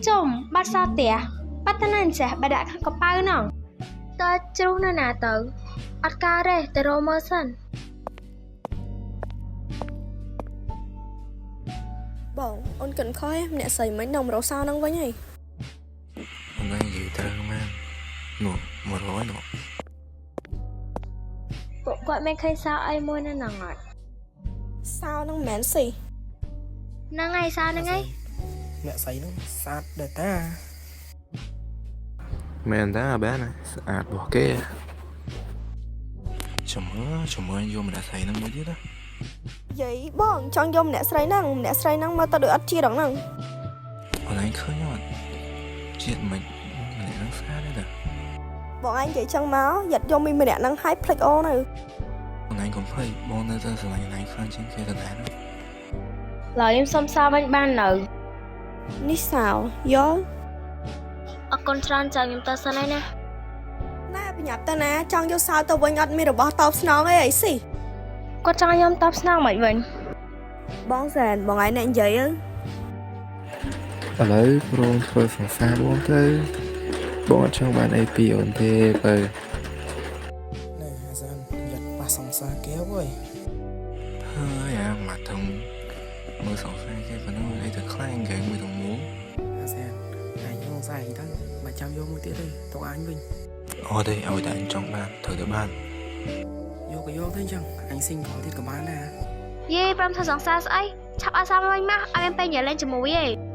ជុំបាត់សោផ្ទះបាត់ទៅណាអញ្ចេះបើដាក់ក្នុងកប៉ៅហ្នឹងតើជ្រុះនៅណាទៅអត់ការទេទៅរកមើលសិន បងអូនកិនខុសម្នាក់ស្រីមិញនៅមករកសោហ្នឹងវិញហី អូនឯងនិយាយត្រូវមែននោះ100នោះ ពួកគាត់មានឃើញសោអីមួយនៅហ្នឹងអត់ សោហ្នឹងមិនមែនស៊ី ហ្នឹងហើយសោហ្នឹងហើយ អ្នកស្រីហ្នឹងស្អាតដែរតា មែនតាបែនស្អាតរបស់គេចាំមើលចាំមើលយកម្នាក់ស្រីហ្នឹងមួយទៀតណា យាយបងចង់យកម្នាក់ស្រីហ្នឹងម្នាក់ស្រីហ្នឹងមើលទៅដូចអត់ជាដល់ហ្នឹង អូនឯងឃើញអត់ជាតិមិនម្នាក់ហ្នឹងស្អាតទេតា បងឯងនិយាយចឹងមកយ៉ាត់យកមីម្នាក់ហ្នឹងឲ្យភ្លេចអូនទៅ អូនឯងកុំភ័យបងនៅតែស្រឡាញ់អូនឯងខ្លាំងជាងគេដដែលណា ឡើយខ្ញុំសុំសោវិញបាននៅ នេះសោយល់ អរគុណច្រើនចាខ្ញុំទៅសិនហើយណា ណែប្រញាប់ទៅណាចង់យកសោទៅវិញអត់មានរបស់តបស្នងអីអីស៊ី គាត់ចង់ឲ្យខ្ញុំតបស្នងមិនវិញ បងសែនបងឯងអ្នកនិយាយទៅ ឥឡូវព្រមធ្វើសង្សារបងទៅបងអត់ចង់បានអីពីអូនទេបើ ណែអាសានយ៉ាត់ប៉ះសង្សារគេវើយ ហើយអាមកថងមើលសង្សារគេប៉ុណ្ណឹងអីទៅខ្លាំងគេមួយទាំងមូល អាសានអញសង្សារអញទៅបើចាំយកមួយទៀតទេទុកអញវិញ អត់ទេឲ្យតែអញចង់បានត្រូវតែបាន យកក៏យកទៅអញ្ចឹងអញស៊ីងក្រោយទៀតក៏បានដែរ យេព្រមធ្វើសង្សារស្អីឆាប់ឲ្យសោវិញមកឲ្យមានពេលនិយាយលេងជាមួយឯង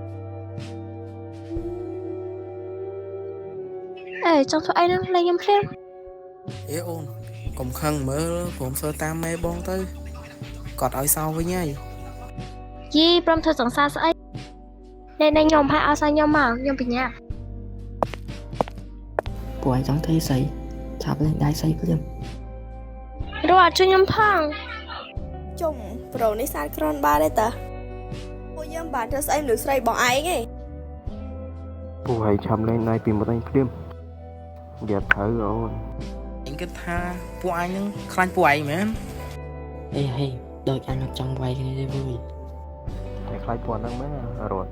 អេចង់ធ្វើអីនឹងលេងខ្ញុំភ្លាម អេអូនកុំខឹងមើលព្រមសើតាមម៉ែបងទៅគាត់ឲ្យសោវិញហើយ យីព្រមធ្វើសង្សារស្អីណែណែខ្ញុំហើយឲ្យសោខ្ញុំមកខ្ញុំបញ្ញា ពួកឯងចង់ធ្វើស្អីឆាប់លេងដៃស្អីភ្លាម រត់អត់ជួយខ្ញុំផង ជុំប្រូនេះស្អាតក្រនបានទេតាពួកយើងបានធ្វើស្អីមនុស្សស្រីបងឯងឯង ពួកឯងឆាប់លេងដៃពីមុតអញភ្លាមយ៉ាត់ត្រូវអូន អញគិតថាពួកអញហ្នឹងខ្លាញ់ពួកឯងមែន អេហេដូចអញអត់ចង់វាយគ្នាទេវើយ តែខ្លាចពួកហ្នឹងមែនរត់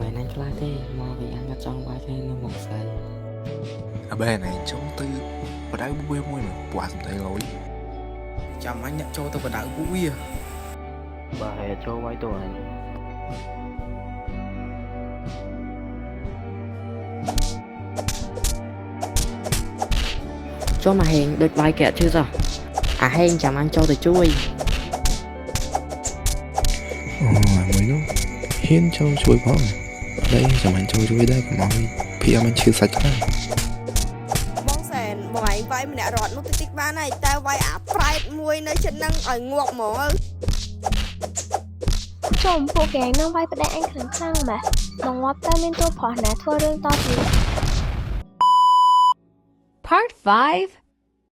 មិនអញខ្លាចទេមកពីអញអត់ចង់វាយគ្នានៅមុខស្អី អាបែនឯងចូលទៅបដៅវាមួយមកពួកអាសំដីលយ ចាំអញអ្នកចូលទៅបដៅពួកវា បើហែចូលវាយទៅអញ ចុះមកហេងដូចវាយគេអត់ឈឺសោះអាហេងចាំអញចូលទៅជួយ អូអាមួយនោះហ៊ានចូលជួយផងអត់អីចាំអញចូលជួយដែរកុំឲ្យភីអមិនឈឺសាច់ខ្លាំង បងសែនបងឯងវាយម្នាក់រត់នោះតិចតិចបានហើយតែវាយអាប្រែតមួយនៅចិត្តហ្នឹងឲ្យងាប់ហ្មងទៅ ជុំពួកគេនឹងវាយប្តេអញខ្លាំងខ្លាំងម៉េះមកងាប់ទៅមានតួប្រុសណាធ្វើរឿងតទៀត Part 5.